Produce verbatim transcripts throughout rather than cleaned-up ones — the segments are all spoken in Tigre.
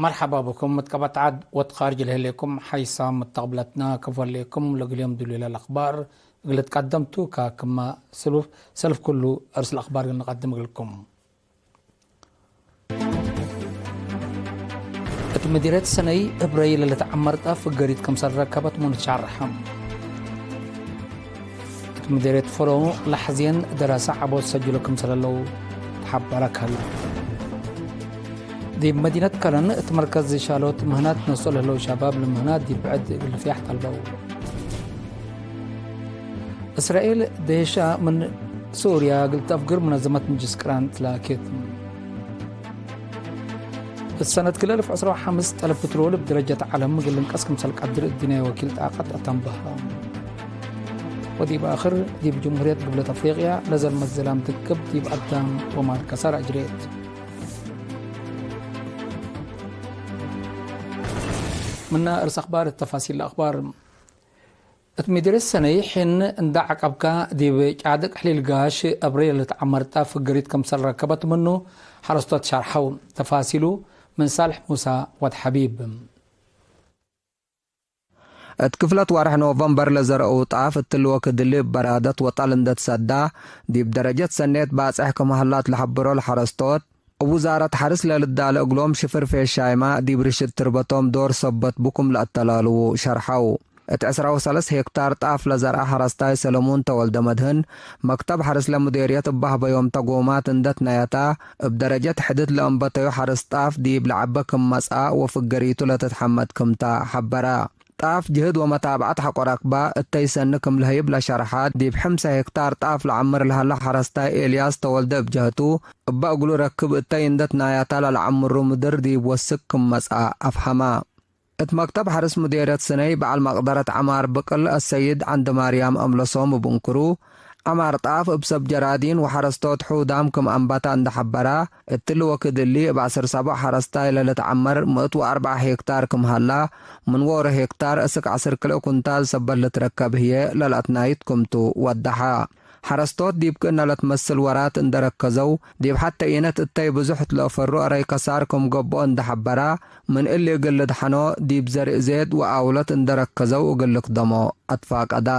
መርሐባ ብኩም። ምትቀበጥ ዐድ ወትካርጅ ለህሌኩም ሓይሳም ምተቅብለትና ከፎ ህሌኩም። ለእግል ዮም ድሉለ ለአክባር እግል ትቀደምቱ፣ ካክመ ስሉፍ ሰልፍ ኩሉ እርስ ለአክባር እግል ንቀድም እግልኩም። እት ምዲርየት ሰነይ እብ ረይ ለልትዐመር ጣፍ ፍገሪት ክምሰል ረከበት ምኑ ትሻርሐ። እት ምዲርየት ፎሮ ለሐዜን ደራሰ ዐቦት ሰጅሎ ክምሰል ህለው ተሐበረ ከለ። ዲብ መዲነት ከረን እት መርከዝ ሻሎት ምህናት ነስኦ ለህለው ሸባብ ለምህናት ዲብ ብዕድ እግል ልፍያሕ ጠልበው። እስራኤል ደሄሻ ምን ሱርያ እግል ተአፍግር መነዘመት ምጅልስ ቅራን ትላኬት። እት ሰነት ክልኤ አልፍ ዕስራ ወሐምስ ጠለብ ፕትሮል እብ ደረጀት ዐለም እግል ልንቀስ ክምሰል ቀድር እዲናይ ወኪል ጣቀት አተንበሀ። ወዲብ አክር፣ ዲብ ጅምሁርየት ግብለት አፍሪቅያ ለዘልመት ዘላም ትክብ ዲብ አዳም ወማል ከሳር አጅሬት። ምና እርስ አክባር ተፋሲል አክባር። እት ምድር ሰነይ ሒን እንዳ ዐቀብካ፣ ዲብ ጫድቅ ሕሊል ጋሽ አብሬ ለልትዐመር ጣፍ ፍገሪት ክምሰል ረከበት ምኑ ሐረስቶት ሸርሐው። ተፋሲሉ ምን ሳልሕ ሙሳ ወድ ሐቢብ። እት ክፍለት ወርሕ ኖቨምበር ለዘርአው ጣፍ እትሊ ወክድ እሊ እብ በራደት ወጠል እንደ ትሰዳ፣ ዲብ ደረጀት ሰኔት ባጽሕ ክም ሀላት ለሐብሮ ለሐረስቶት፣ እብ ውዛረት ሐርስ ለልዳለ እግሎም ሽፍር ፌሻይማ ዲብ ርሽድ ትርበቶም ዶር ሰበት ብኩም ለአተላልዉ ሸርሐው። እት ዕስራ ወሰለስ ሄክታር ጣፍ ለዘርአ ሐረስታይ ሰለሙን ተወልደመድህን፣ መክተብ ሐርስ ለሙዴርየት እበ ሀበዮም ተጎማት እንደ ትነየታ፣ እብ ደረጀት ሕድት ለአንበተዩ ሐርስ ጣፍ ዲብ ለዐበ ክም መጽአ ወፍገሪቱ ለትትሐመድ ክምታ ሐበረ። ጣፍ ጅህድ ወመታብዐት ሐቆ ረክባ እተይ ሰኒ ክም ለህይብ ለሸርሐ፣ ዲብ ሕምሰ ሄክታር ጣፍ ለዐምር ለሀለ ሐረስታይ ኤልያስ ተወልደ እብ ጀህቱ፣ እበ እግሉ ረክብ እተይ እንደ ትናያታ ለለዐምሩ ምድር ዲብ ወስክ ክም መጽአ አፍሀመ። እት መክተብ ሐርስ ሙዴርየት ስነይ በዐል መቅደረት ዐማር ብቅል አሰይድ ዐንድማርያም አምለሶም እብ እንክሩ፣ ዐማር ጣፍ እብ ሰብ ጀራዲን ወሐረስቶት ሑዳም ክም አንበታ እንደ ሐበራ፣ እትሊ ወክድ እሊ እብ ዐስር ሰቦዕ ሐረስታይ ለልትዐመር ምእት ወአርበዕ ሄክታር ክም ሀላ፣ ምን ዎሮ ሄክታር እስክ ዐስር ክልኤ ኩንታል ሰበት ልትረከብ ህዬ ለልአትናይት ክምቱ ወደሐ። ሐረስቶት ዲብ ክእነ ለትመስል ወራት እንደ ረከዘው፣ ዲብ ሐቴ ኢነት እተይ ብዙሕ እት ለአፈሩ አረይ ከሳር ክም ገብኦ እንደ ሐበራ፣ ምን እሊ እግል ልድሐኖ ዲብ ዘርእ ዜድ ወአውለት እንደ ረከዘው እግል ልክደሞ አትፋቀዳ።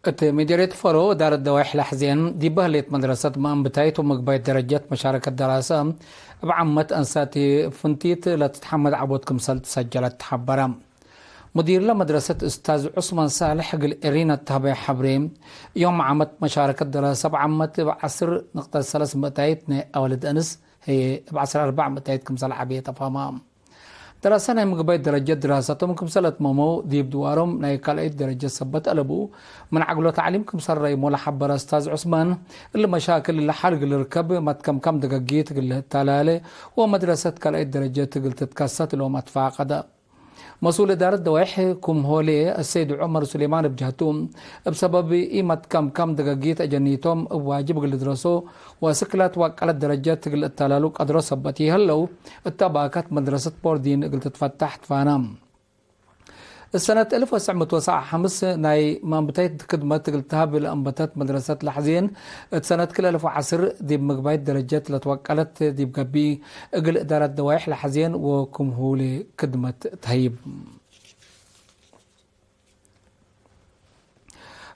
እት ምዴርየት ፎሮ ወዳረት ደዋይሕ ለሐዜን፣ ዲበ ህሌት መድረሰት መአንብታይት ወምግባይት ደረጀት መሻረከት ደራሰ እብ ዓመት አንሳቲ ፍንቲት ለትትሐመድ ዐቦት ክምሰል ትሰጀለት ተሐበረ። ሙዲርለ መድረሰት እስታዝ ዑስማን ሳልሕ እግል ኤሪና ተህበየ ሐብሬ፣ ዮም ዓመት መሻረከት ደራሰ እብ ዓመት እብ ዐስር ንቅጠት ሰለስ ምእታይት ናይ አወልድ አንስ ህዬ እብ ዐስር አርበዕ ምእታይት ክምሰል ዐቤ ተፋማ። ደራሰ ናይ ምግባይት ደረጀት ድራሰቶም ክምሰል አትመመው፣ ዲብ ድዋሮም ናይ ካልአይት ደረጀት ሰበት አለቡ፣ ምን ዐግሎ ተዕሊም ክምሰል ረይሞ ለሐበረ እስታዝ ዑስማን፣ እሊ መሻክል እለ ሐል እግል ልርከብ፣ መትከምካም ደገጊት እግል ልትላለ ወመድረሰት ካልአይት ደረጀት እግል ትትከሰት እሎም አትፋቀደ። መስኡል እዳረት ደዋይሕ ክም ሆሌ አሰይድ ዑመር ሱሌማን እብ ጀህቱ፣ እብ ሰበብ ኢመትከምካም ደገጊት አጀኒቶም እብ ዋጅብ እግል ልድረሶ ወስክላት ዋቀለት ደረጀት እግል እተላሉ ቀድሮ ሰበት ይሀለው፣ እተ ባከት መድረሰት ቦርዲን እግል ትትፈታሕ ትፋና። እሰነት አልፍ ወትሰዕ ምእት ወሰብዓ ወሐምስ ናይ መአንብታይት ክድመት እግል ተሀብ ለአንበተት መድረሰት ለሐዜን፣ እት ሰነት ክል አልፍ ወዐስር ዲብ ምግባይት ደረጀት ለትወቀለት ዲብ ገብእ፣ እግል እዳረት ደዋይሕ ለሐዜን ወክም ሆሌ ክድመት ተህይብ።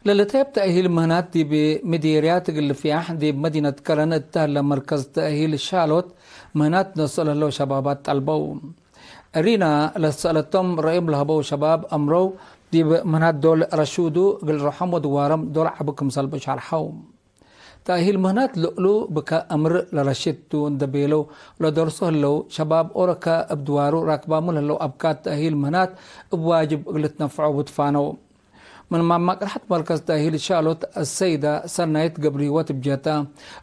ለልትሀብ ተእሂል ምህናት ዲብ ምዴርያት እግል ልፍያሕ፣ ዲብ መዲነት ከረን እት ሀለ መርከዝ ተእሂል ሻሎት ምህናት ነስኦ ለህለው ሸባባት ጠልበው። እሪና ለሰአለቶም ረአዮም ለሀበው ሸባብ አምረው፣ ዲብ ምህናት ዶል ረሹዱ እግል ሮሖም ወድዋሮም ዶል ዐቢ ክምሰል በሻርሐው። ተእሂል ምህናት ልእሉ ብከ አምር ለረሽድ ቱ እንደ ቤለው ለደርሶ ህለው፣ ሸባብ ኦሮከ እብ ድዋሩ ራክባሙ ለህለው አብካት ተእሂል ምህናት እብ ዋጅብ እግል ልትነፈዖ ቡ ትፋነው። ምን ማማቅርሐት መርከዝ ተእሂል ሻሎት አሰይዳ ሰናይት ገብረሂወት እብ ጀህታ፣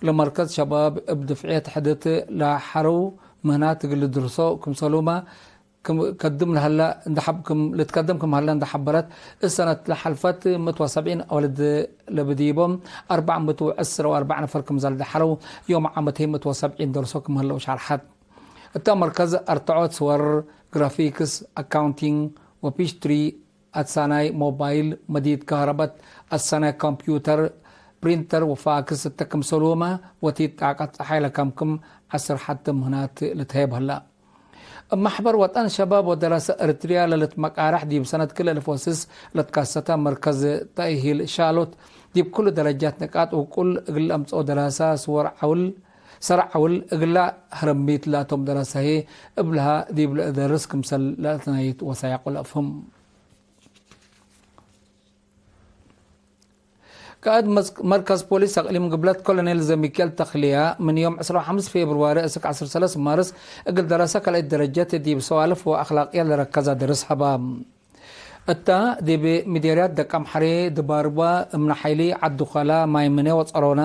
ለመርከዝ ሸባብ እብ ድፍዕየት ሕድት ለሐረው ምህናት እግል ልድርሶ ክምሰሉመ ክም፣ ከድም ለሀለ እንደ ሐብ-፣ ክም፣ ልትከደም ክም ሀለ እንደ ሐበረት፣ እሰነት ለሐልፈት ምእት ወሰብዒን አውልድ ለብዲቦም፣ አርበዕ ምእት ወዐስር ወአርበዕ ነፈር ክምዘል ደሐረው፣ ዮም ዓመት ህይ ምእት ወሰብዒን ደርሶ ክም ህለው ሸርሐት። እተ መርከዝ አርትዖት ስወር፣ ግራፊክስ፣ አካውንቲንግ ወፒችትሪ፣ አትሳናይ ሞባይል፣ መዲድ ከህረበት፣ አትሳናይ ኮምፕዩተር፣ ፕሪንተር ወፋክስ እተ ክምሰልሁመ ወቲት ጣቀት ጸሓይ ለከምክም ዐስር ሐቲ ምህናት ልትሀየብ ሀላ። እብ መሕበር ወጠን ሸባብ ወደረሰ እርትርያ ለልትመቃረሕ ዲብ ሰነት ክልኤ እልፍ ወስስ ለትከሰተ መርከዝ ተእሂል ሻሎት ዲብ ኩሉ ደረጃት ንቃጥ ውቁል እግል ለአምጽኦ ደረሰ ስወር ዐውል ሰር ዐውል እግላ ህረሚት ላቶም ደረሰ ህዬ እብልሃ ዲብ ለእደርስ ክምሰል ለአትናይት ወሳይቅ ወለአፍህም። ቃእድ መስ-፣ መርከዝ ፖሊስ አቅሊም ግብለት ኮሎኔል ዘሚካኤል ተክልያ፣ ምን ዮም ዕስራ ወሐምስ ፌብርዋሪ እስክ ዐስር ሰለስ ማርስ፣ እግል ደረሰ ካልኣይት ደረጀት ዲብ ሰዋልፍ ወአክላቅያት ለረከዘ ደርስ ሀባ። እታ፣ ዲብ ሚዴርያት ደቀምሐሬ፣ ድባርባ፣ እምነ ሐይሊ፣ ዐዲ ኾላ፣ ማይምኔ ወጸሮና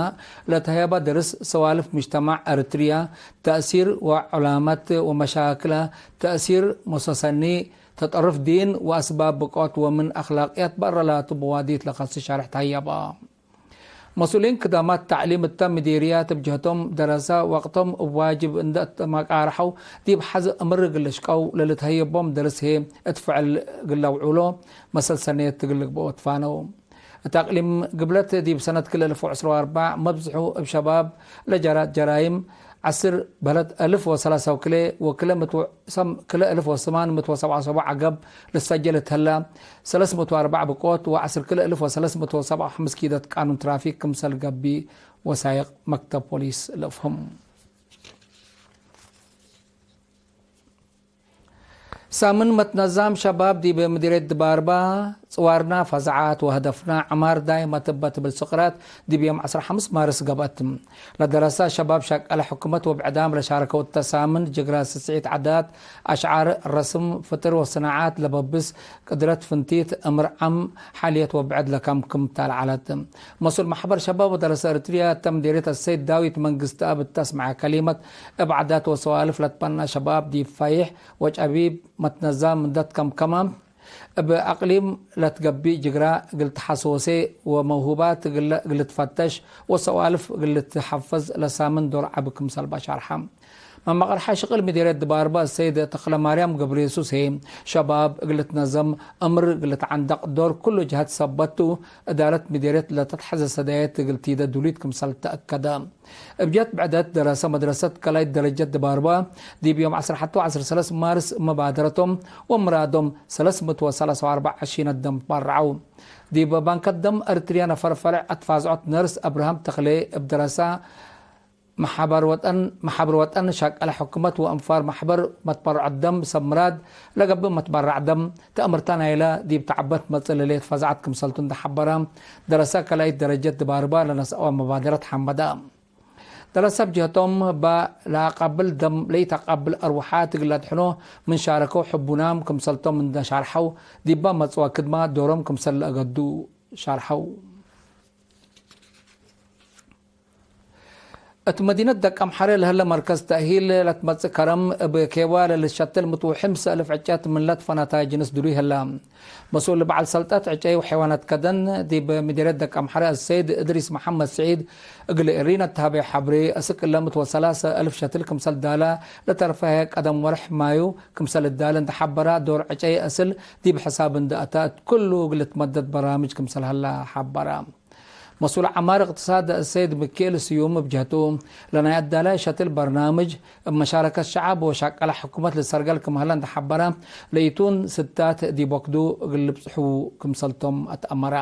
ለተሀየበ ደርስ፣ ሰዋልፍ ሙጅተማዕ ኤረትርያ፣ ተእሲር ወዑላመት ወመሻክለ፣ ተእሲር ሙሰሰኒ፣ ተጠርፍ ዲን ወአስባብ ብቆት ወምን አክላቅያት በረ ላቱ በዋዲት ለከሲ ሸርሕ ተሀየበ። መስኡሊን ክዳማት ተዕሊም እተ ምዲርያት እብ ጀህቶም ደረሰ ወቅቶም እብ ዋጅብ እንደ ተመቃርሐው ዲብ ሐዝ እምር እግል ልሽቀው ለልትሀየቦም ደርስ ህዬ እት ፍዕል እግል ለውዑሎ መሰል ሰኔት እግል ልግብኦ ትፋነው። እት አቅሊም ግብለት ዲብ ሰነት ክልኤ እልፍ ወዕስራ ወአርበዕ መብዝሑ እብ ሸባብ ለጀራት ጀራይም ዐስር በለት እልፍ ወሰላሳ ወክልኤ ወክልኤ ምእት ወሰም-፣ ክልኤ እልፍ ወስማን ምእት ወሰብዓ ወሰቡዕ ዐገብ ልሰጀል እት ህላ፣ ሰለስ ምእት ወአርበዕ ብቆት ወዐስር ክልኤ እልፍ ወሰለስ ምእት ወሰብዓ ወሐምስ ኪደት ቃኑን ትራፊክ ክምሰል ገብእ ወሳይቅ መክተብ ፖሊስ ለአፍህም። ሳምን መትነዛም ሸባብ ዲብ ምዲርየት ድባርባ፣ ጽዋርና ፈዛዓት ወሀደፍና ዐማር ዳይመት እበ ትብል ስቅራት ዲብ ዮም ዐስራ ሐምስ ማርስ ገብአት። ለደረሰ ሸባብ ሸቀለ ሕኩመት ወብዕዳም ለሻረከው እተ ሳምን ጅግረ ስስዒት ዓዳት፣ አሽዓር፣ ረስም፣ ፍጥር ወሰናዓት ለበብስ ቅድረት ፍንቲት፣ እምር ዓም፣ ሓልየት ወብዕድ ለከምክም ተ ለዐለት። መስኡል መሕበር ሸባብ ወደረሰ ኤረትርያ እተ ምዲርየት አሰይድ ዳዊት መንግስትአብ እተ አስመዐ ከሊመት፣ እብ ዓዳት ወሰዋልፍ ለትበና ሸባብ ዲብ ፋይሕ ወጨቢብ መትነዛም እንደ ትከምከመ፣ እብ አቅሊም ለትገቢእ ጅግራ እግል ተሐሶሴ ወመውሁባት እግል፣ እግል ልትፈተሽ ወሰዋልፍ እግል ልትሐፈዝ ለሳምን ዶር ዐቢ ክምሰል በ ሸርሐ። መመቀርሐ ሽቅል ምዲርየት ድባርባ እሰይድ ተክለማርያም ገብረየሱስ ህዬ፣ ሸባብ እግል ልትነዘም፣ እምር እግል ልትዐንደቅ ዶር ኩሉ ጀሀት ሰበት ቱ፣ እዳረት ምዲርየት ለተትሐዘ ሰዳየት እግል ቲደ ዱሊት ክምሰል ተአከደ። እብ ጀህት ብዕደት ደረሰ መድረሰት ካልኣይት ደረጀት ድባርባ፣ ዲብ ዮም ዐስር ሐቱ ዐስር ሰለስ ማርስ መባደረቶም ወምራዶም ሰለስ ምእት ወሰላሳ ወአርበዕ ዐሺነት ደም ትባረዐው። ዲብ ባንከት ደም ኤረትርያ ነፈር ፈርዕ አትፋዝዖት ነርስ አብርሃም ተክሌ እብ ደረሳ መሓበር ወጠን፣ መሓብር ወጠን ሸቀለ ሕኩመት ወእንፋር መሕበር መትበረዖት ደም ሰብ ምራድ ለገብእ መትበራዕ ደም ተአምርታ ናይለ ዲብ ተዐበት መጽእ ለሌት ፈዛዐት ክምሰልቱ እንደ ሐበረ፣ ደረሰ ካልኣይት ደረጀት ድባርባ ለነስአወ መባደረት ሐመደ። ደረሰ እብ ጀህቶም እበ ለአቃብል ደም ለኢተቃብል አርወሓት እግል ለአድሕኖ ምን ሻረከው ሕቡናም ክምሰልቶም እንደ ሻርሐው፣ ዲበ መጽወ ክድመ ዶሮም ክምሰል ለአገዱ ሻርሐው። እት መዲነት ደቀምሐሬ ለህለ መርከዝ ተእሂል ለትመጽእ ከረም፣ እብ ኬዋ ለልትሸትል ምትውሕም ሰእልፍ ዕጨት ምን ለትፈናታይ ጅንስ ድሩይ ህለ። መስኡል በዐል ሰልጠት ዕጨይ ወሐይዋናት ከደን ዲብ ምዲርየት ደቀምሐሬ አሰይድ እድሪስ መሐመድ ስዒድ እግል ኤሪና ተሀቤ ሐብሬ፣ አስክ እለ ምእት ወሰላሰ እልፍ ሸትል ክምሰል ዳለ ለተርፈሀ ቀደም ወርሕ ማዩ ክምሰል እዳለ እንደ ሐበረ፣ ዶር ዕጨይ አስል ዲብ ሕሳብ እንደ አተ እት ኩሉ እግል ልትመደድ በራምጅ ክምሰል ሀለ ሐበረ። መስኡል ዐማር እቅትሳድ አሰይድ ምክኤል ስዩም እብ ጀህቱ፣ ለናይ አዳላይ ሸትል በርናምጅ እብ መሻረከት ሸዐብ ወሻቀለ ሕኩመት ልሰርገል ክም ሀለ እንደ ሐበረ፣ ለኢቱን ስታት ዲብ ወክዱ እግል ልብጽሑ ክምሰልቶም አትአመረ።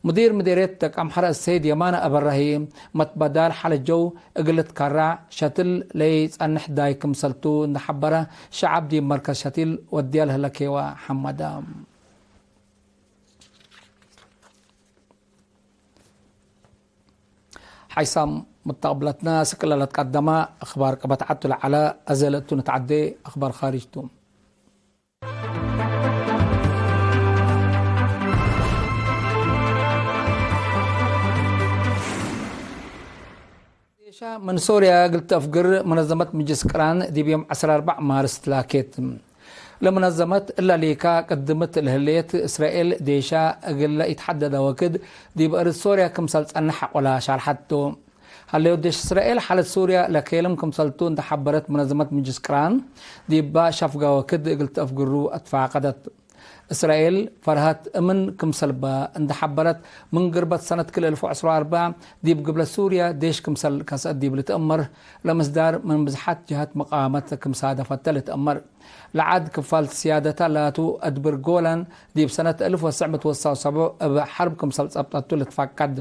ሙዲር ምዲርየት ደቀምሐረ አሰይድ የማነ አበራሂ፣ መትበዳል ሐለጀው እግል ልትከራዕ ሸትል ለኢጸንሕ ዳይ ክምሰልቱ እንደ ሐበረ፣ ሸዐብ ዲብ መርከዝ ሸትል ወድየ ለህለ ኬዋ ሐመደ። ሐይሳም ሙተቅብለትነ፣ አስክ ለለትቀደመ አክባር ቀበት ዐቱ ለዐለ፣ አዜ ለእቱ ንትዐዴ አክባር ካርጅ ቱ። ዴሻ ምን ሶርያ እግል ተአፍግር መነዘመት ምጅልስ ቅራን ዲብ ዮም ዐስር አርበዕ ማርስ ትላኬት። ለመነዘመት እላ ሊካ ቅድምት ለህሌት እስራኤል ዴሻ እግል ለኢትሐደደ ወክድ ዲብ አርድ ሶርያ ክምሰል ጸንሕ ሐቆላ ሻርሐት ቱ። ሀሌው ዴሽ እስራኤል ሓለት ሱርያ ለኬልም ክምሰልቱ እንደ ሐበረት መነዘመት ምጅልስ ቅራን፣ ዲባ ሸፍጋ ወክድ እግል ተአፍግሩ አትፋቀደት። እስራኤል ፈርሀት እምን ክምሰል በ እንዴ ሐበረት፣ ምን ግርበት ሰነት ክልኤ እልፍ ወዐስሩ ወአርበዕ ዲብ ግብለት ሱርያ ዴሽ ክምሰል ከሰአት ዲብ ልትአመር ለምስዳር ምን ብዝሓት ጀሀት መቃመት ክም ሳደፈተ ልትአመር። ለዐድ ክፋልት ስያደተ ላቱ አድብር ጎላን ዲብ ሰነት እልፍ ወትስዕ ምእት ወሰብዓ ወሰብዕ እብ ሐርብ ክምሰል ጸብጠቱ ልትፈቀድ።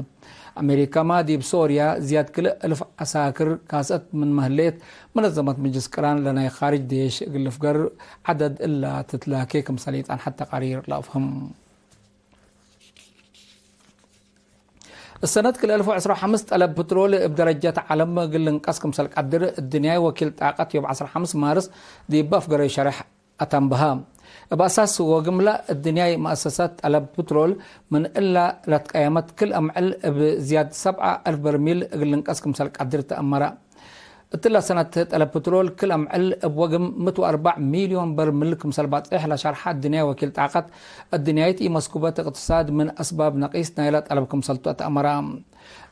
አሜሪካመ ዲብ ሶርያ ዝያድ ክልኤ እልፍ ዐሳክር ካሰአት ምንመ ህሌት፣ መነዘመት ምጅልስ ቅራን ለናይ ካርጅ ዴሽ እግል ልፍገር ዐደድ እላ ትትላኬ ክምሰል ኢጸንሐት ተቃሪር ለአፍህም። እሰነት ክልኤ እልፍ ወዐስሩ ወሐምስ ጠለብ ፕትሮል እብ ደረጀት ዐለም እግል ልንቀስ ክምሰል ቀድር፣ እድንያይ ወኪል ጣቀት ዮም ዐስር ሐምስ ማርስ ዲብ አፍገረዩ ሸሬሕ አተንበሀ። እብ አሳስ ወግምላ እድንያይ መአሰሳት ጠለብ ፕትሮል ምን እላ ለትቀየመት ክል አምዕል እብ ዝያድ ሰብዓ አልፍ በርሚል እግል ልንቀስ ክምሰል ቀድር ተአመረ። እትለ ሰነት ጠለብ ፕትሮል ክል አምዕል እብ ወግም ምእት ወአርበዕ ሚልዮን በርምል ክምሰል ባጽሕ ለሸርሐ እድንያይ ወኪል ጣቀት፣ እድንያይት ኢመስኩበት እቅትሳድ ምን አስባብ ነቂስ ናይለ ጠለብ ክምሰልቱ አትአመረ።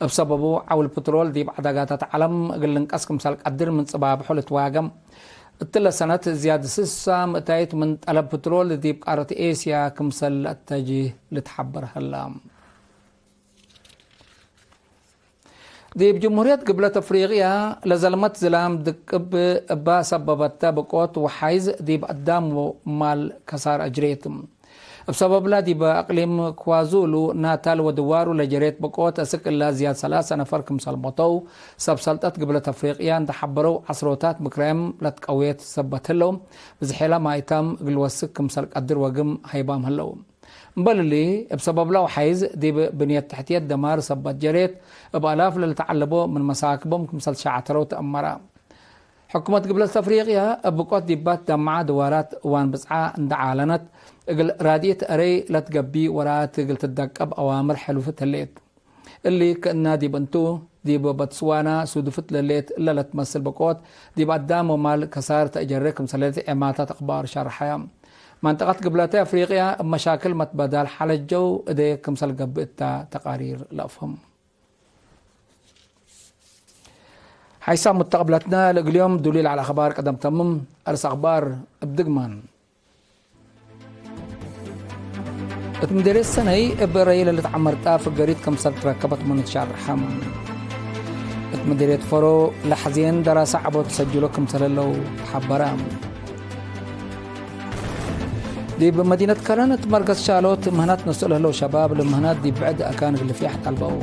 እብ ሰበቡ ዐውል ፕትሮል ዲብ ዐዳጋታት ዐለም እግል ልንቀስ ክምሰል ቀድር ምን ጽባብሖ ልትዋገም። እትለ ሰነት ዝያድ ስሳ ምእታይት ምን ጠለብ ፕትሮል ዲብ ቃረት ኤስያ ክምሰል ለአተጅህ ልትሐበር ሀለ። ዲብ ጅምሁርየት ግብለት አፍሪቅያ ለዘልመት ዝላም ድቅብ እባ ሰበበተ ብቆት ወሓይዝ ዲብ አዳም ወማል ከሳር አጅሬት። እብ ሰበብላ ዲበ አቅሊም ክዋዙሉ ናታል ወድዋሩ ለጀሬት ብቆት አስክ እላ ዝያድ ሰላሰ ነፈር ክምሰል ሞተው ሰብ ሰልጠት ግብለት አፍሪቅያ እንዴ ሐበረው፣ ዐስሮታት ምክራይም ለትቀዌት ሰበት ህለው፣ ብዝሔላ ማይታም እግል ወስክ ክምሰል ቀድር ወግም ሀይባም ህለው። እምበል እሊ፣ እብ ሰበብላ ወሓይዝ ዲብ ብንየት ተሕትየት ደማር ሰበት ጀሬት፣ እብ አላፍ ለልትዐለቦ ምን መሳክቦም ክምሰል ሸዐተረው ተአመረ። ሕኩመት ግብለት አፍሪቅያ እብ ብቆት ዲባት ደማዐ ድዋራት እዋን ብጽዓ እንዴ ዓለነት፣ እግል ራድኢት አረይ ለትገቢ ወራአት እግል ትደቀብ አዋምር ሐሉፍት ህሌት። እሊ ክእነ ዲብ እንቱ፣ ዲብ በትስዋና ሱዱፍት ለሌት እለ ለትመስል ብቆት፣ ዲብ አዳም ወማል ከሳር ተአጀሬ ክምሰልየት ዔማታት አክባር ሸርሐየ። መንጠቀት ግብለተ አፍሪቅያ እብ መሻክል መትበዳል ሐለት ጀው እዴ ክምሰል ገብእ እተ ተቃሪር ለአፍህም። ሓይሳም ሙተቅብለትነ ለእግል ዮም ዱሊል ዐለ አኽባር ቀደም ተምም። አርስ አኽባር እብ ድግማን። እት ምዴርየት ሰነይ እብ ረይ ለልትዐመር ጣፍ ገሪት ክምሰል ትረከበት ምኑ ትሻርሐ። እት ምዴርየት ፈሮ ለሐዜን ደራሰ ዐቦት ሰጅሎ ክምሰል ህለው ተሐበረ። ዲብ መዲነት ከረን እት መርከዝ ሻሎት ምህናት ነስኦ ለህለው ሸባብ ለምህናት ዲብ ብዕድ አካን እግል ልፍያሕ ጠልበው።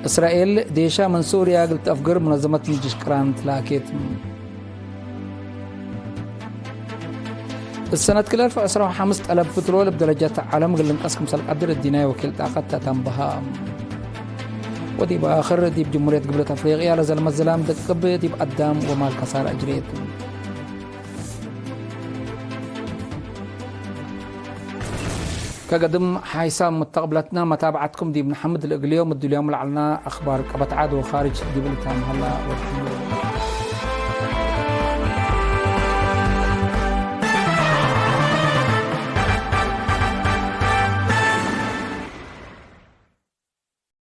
እስራኤል ዴሻ ምን ሱርያ እግል ተአፍግር ሙነዘመት ምጅልስ ቅራን ትላኬት። እሰነት ክል አልፍ ወዕስራ ወሐምስ ጠለብ ፕትሮል እብ ደረጀት ዐለም እግል ልንቀስ ክምሰል ቀድር እዲናይ ወኪል ጣቀት ተተንበሀ። ወዲብ አክር ዲብ ጅምሁርየት ግብለት አፍሪቅያ ለዘልመት ዝላም ድቅብ ዲብ አዳም ወማል ከሳር አጅሬት። ከገድም ሓይሳም ሙተቅብለትነ መታብዐትኩም ዲብ ነሐምድ። ለእግል ዮም እድል ዮም ለዐልና አኽባር ቀበት ዐድ ወኻርጅ ዲብ ልታም ሀላ ወድሕኑ።